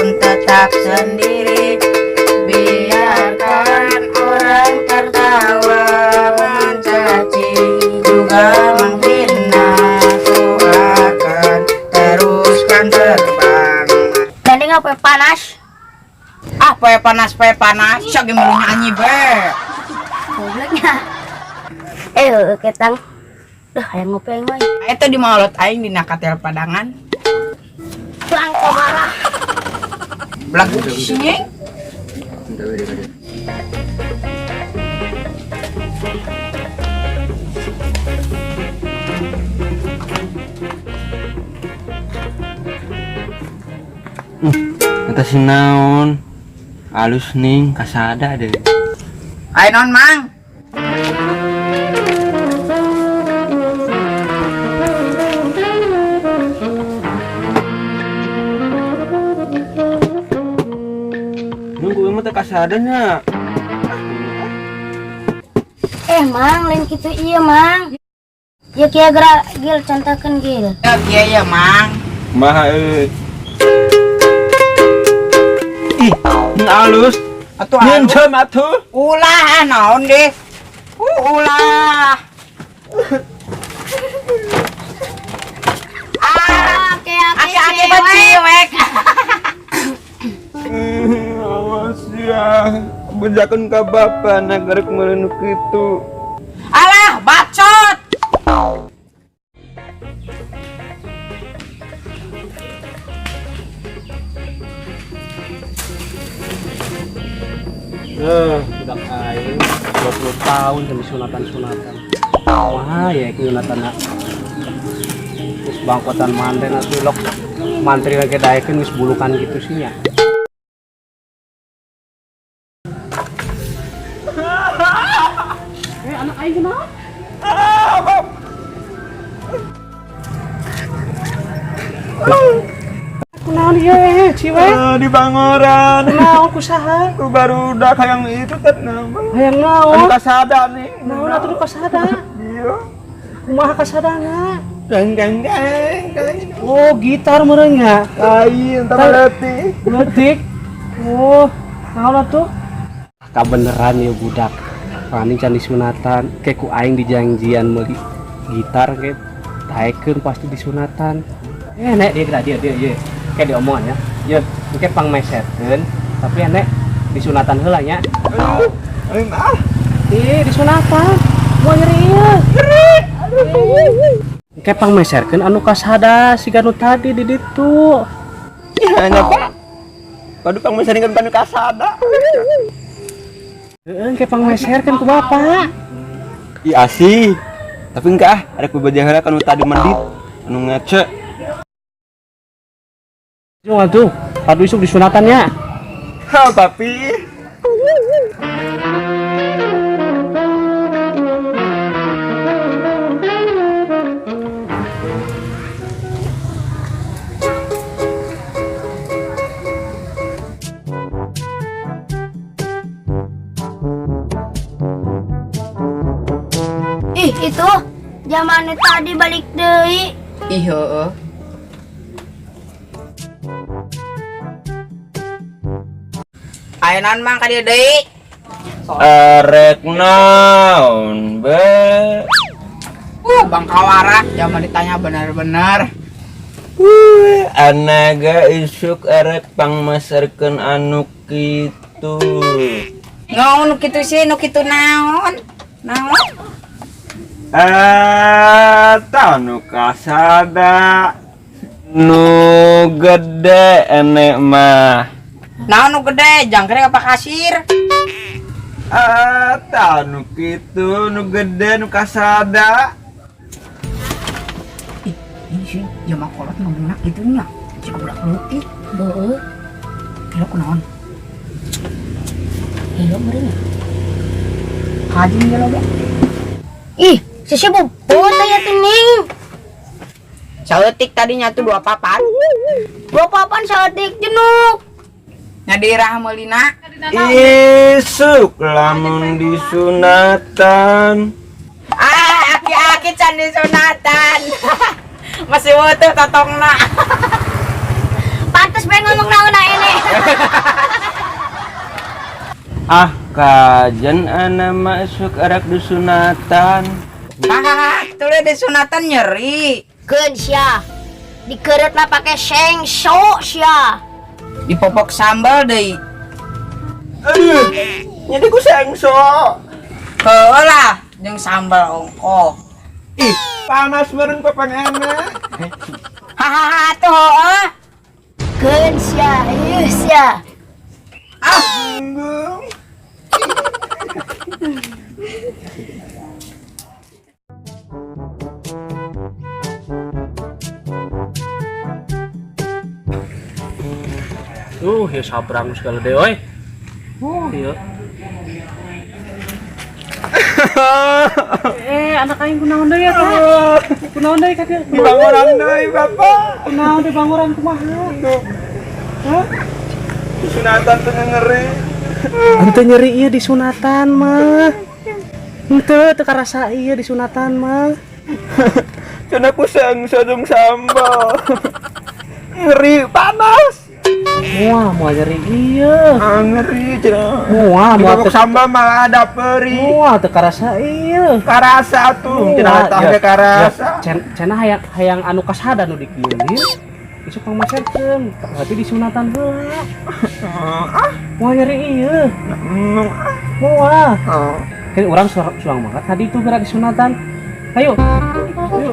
pun tetap sendiri. Biarkan orang tertawa, mencaci, juga menghina. Ku akan teruskan terbang. Gandeng apa panas? Ah, poe panas, poe panas. Sok ge meuli nyanyi be. Gobloknya. Eh, ketang. Duh, hayang ngopi aing mah. Itu di maulot aing dina katel padangan. Bang komarah. Belagu sih. Eta si naon? Alus ning kasada deh. Ayo non mang. Nunggu emang teh kasadanya. Eh, Mang, lain kitu ieu, Mang. Ya kieu gerak gil contohkeun gil. Ya kieu ya mang. Kumaha euy? Ih, ning alus. Atuh alus. Nyencem atuh. Ulah ah naon deh. Ulah. Ah, Oke, aki-aki beciwek. Awas ya. Bejakeun ka bapa na garek meuli nu kitu. Alah, bacot. Eh, budak aing 20 tahun demi sunatan-sunatan. Wah, ya sunatan. Terus bangkotan manten atuh lok mantri lagi daekeun geus bulukan gitu sih nya. Eh, anak aing kunaon? Kunaon ieu eh, ciwe? Ah, di Bangoran. Kunaon kusaha? Ku barudak hayang itu teh nama. Hayang Anu naon? kasada nih. Naon atuh nu kasada? Iya. Kumaha kasadana? Gang gang gang gang. Oh, gitar meureun nya. Lain tambah leutik. Leutik. Oh, naon atuh? Kabeneran ya budak. Paning can disunatan, ke ku aing dijanjian meuli gitar ke daekeun pasti disunatan. Eh, nek dia dia dia dia. Kayak diomongan ya. Ya, engke pangmeserkeun, tapi nek disunatan heula nya. Aduh, aing ah. Ih, disunatan. Mau nyeri ieu. Nyeri. Engke pangmeserkeun anu kasada siga nu tadi di ditu. Ya nya Pak. Waduh pangmeserkeun panu kasada. Heeh, engke pangmeserkeun ku bapak. Ih asih. Tapi enggak ah, ada ku beja heula kanu tadi mendit, anu ngece. Jung atuh, padu isuk disunatan nya. Ha, papi. Ih, itu zaman tadi balik deui. Ih, heeh. Ayo naon mang ka dieu deui? Arek naon be? Bang Kawara, jangan ditanya benar-benar. Wih, anaga isuk arek pangmeserkeun anu kitu. Naon nu kitu sih, nu kitu naon? Naon? Eta nu kasada. Nu gede enek mah. Naon nu gede, jangkrik apa kasir? Eta nu kitu nu gede nu kasada. Ih, ini sih jama kolot ngomongna kitu nya. Si budak leutik. Heeh, Gila kunaon? gila meureun. Haji gila ge. Ih, sisi bobot aya teh ning. Saeutik tadinya tuh dua papan. Dua papan saeutik jenuk. Nya dirah meulina. Isuk lamun disunatan. Ah, aki-aki can disunatan. Masih wutuh totongna. Pantes bae ngomong naon ini. Ah, kajen ana masuk arak disunatan. Hahaha, tuh disunatan nyeri. Keun sia. Dikeretna pake sengso sia. Dipopok sambal deui. Aduh, jadi ku sengso. Heueuh lah, jeung sambal ongkoh. Ih, panas meureun papangana. Hahaha, tuh heueuh. Keun sia, ieu sia. Ah, Ya sabrang segala deh oi. Iya. Anak aing kunaon deui eta? Kunaon deui ka dieu? Dibangunan deui, Bapak. Kunaon deui bangunan kumaha? Hah? Disunatan teu ngeri. Henteu nyeri ieu disunatan mah. Henteu teu karasa ieu disunatan mah. Cenah ku sengso jeung sambal. Ngeri panas. Moal moal nyeri ieu. Ah, ngeri cenah. Moal moal Dipopok sambal malah ada perih. Moal teu karasa ieu. Karasa tuh, cenah tah ge karasa. Cenah hayang hayang anu kasada nu dikieu. Isuk pangmaserkeun, berarti disunatan heula. Ah, Moal nyeri ieu. Moal. Kan urang suang banget tadi itu gerak disunatan. Ayo. Ayo.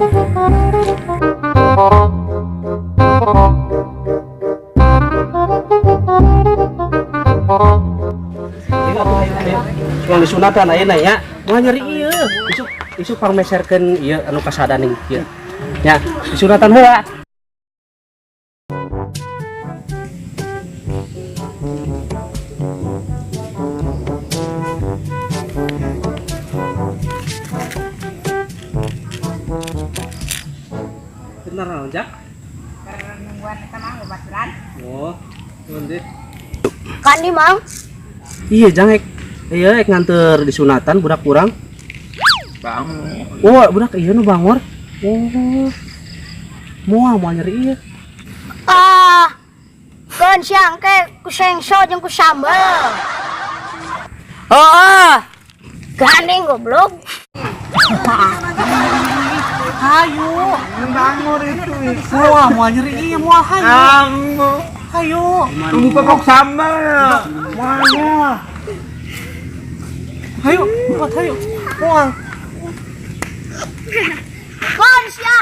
Suang disunatan ayeuna nya. Moal nyeri ieu. Isuk isuk pangmeserkeun ieu anu kasada ning ieu. Nya, disunatan heula. Bener naon, Jak? Nungguan eta mah babaturan. Oh, nuhun deh. Kan di Mang. Iya, jang ek. Iya, ek nganter disunatan budak urang. Bangun. Oh, budak ieu nu bangor. Oh. Moal moal nyeri ieu. Ah. Keun sia engke ku sengso jeung ku sambal. Heueuh. Gandeng goblok. Hayu. Bangor itu. Moal moal nyeri ieu moal hayu. Ambu. Hayu. Tunggu popok sambal. Moal moal. Hayu, buat hayu. Moal. Keun sia.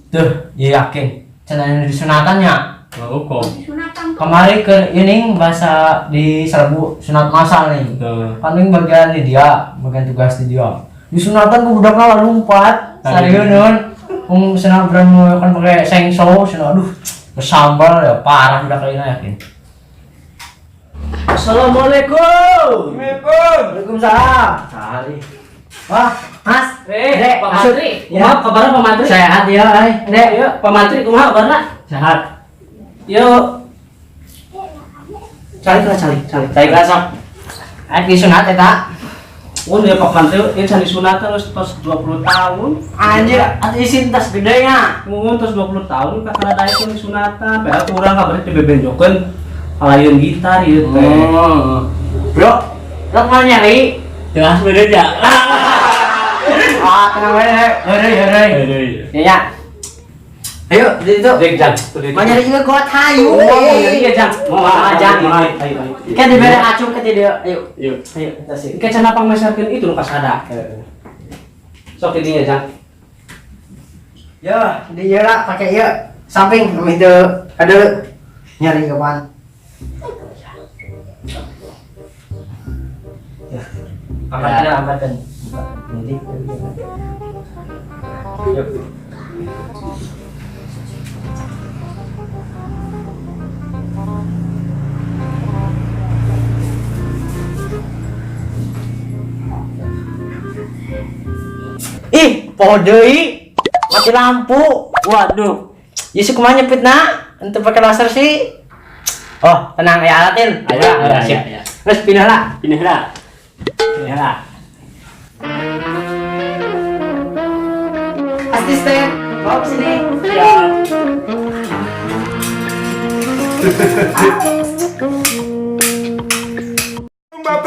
Tuh, ya yakin. Cenah disunatan nya. Oh, kok. Kemarin ke ini bahasa di serbu sunat masal nih. Kan ini bagian di dia, bagian tugas di dia. Di sunatan ku budakna lompat. Serius nun. Wong sunat berani kan pakai sengso, sunat aduh. Bersambal ya parah udah kali yakin. Assalamualaikum. Assalamualaikum. Waalaikumsalam. Sari. Wah, Mas. Dek, Pak masuk. Mantri. Ya. Kumaha kabarna Pak Mantri? Sehat ya, ay. Dek, Yuk, Pak Mantri kumaha kabarna? sehat. Yuk. Cari lah, cari, cari. Saya kelas sok. Ayo disunat eta. Oh, dia Pak Mantri, ini cari sunatan terus tos 20 tahun. Anjir, atuh isin tas gede nya. Ngungun terus 20 tahun kakak ada itu sunatan. Padahal kurang kabarnya dibebenjokeun kalayan gitar ieu teh. Oh. Bro, lo mau nyari? Jelas beda ya. Ah, tenang wae, heureuy, heureuy. Ya, ya. Ayo, di situ. Jeng, jang. Mau nyari juga kuat hayu. Mau nyari ya, Jang. Mau Ah, Jang. Ayo, ayo. Kan dibere acung ke dia. Ayo. Yuk. Ayo, kita sih. Kayak cenah pangmeserkeun itu nu kasada. Sok didinya, Jang. Ya, di ieu lah pakai ieu. Samping itu ada nyari kapan. Ya. Angkat angkatkan. Jadi. Yuk. Ih, poho deui. Mati lampu. Waduh. Ya sih kumaha nyepit na? Ente pakai laser sih. Oh, tenang ya alatin. Ayo, Ya, sip. ya, ya. Terus pindah lah. Pindah lah. Pindah lah. Asisten, bawa ke sini. Ya.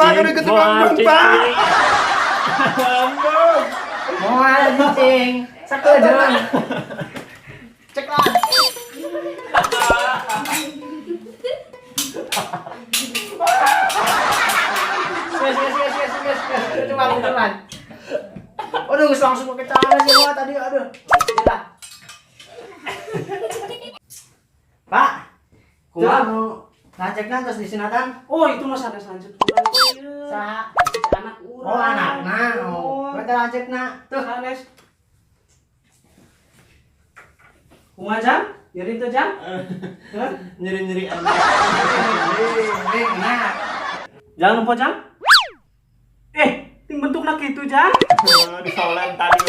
Pak, kudu kitu embung, Pak. Embung. Moal cicing. Sakedeung. Ceklan. Geus geus geus geus geus geus. Cuman cuman. Aduh, geus langsung pakai celana sih gua tadi, aduh. Udah. Pak, Kumaha? tuh nu lanceukna terus disunatan. Oh, itu mah sanes lanjut urang ieu. Saha? Anak urang. Oh, anakna. Oh, berarti lanceukna. Tuh sanes. Kumaha, Jang? Nyeri teu, Jang? Hah? Nyeri-nyeri amat. Nih, nah. Jangan lupa, Jang. Eh, ting bentukna kitu, Jang. Disolen tadi.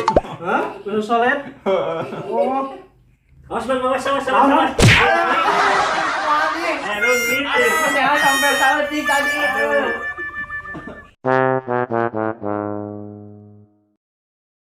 Hah? Kudu solet. Oh. Awas bang, awas, awas, Naon, awas, awas. Wah, nih. Aduh, gitu. Saya sampai saeutik tadi. Aduh.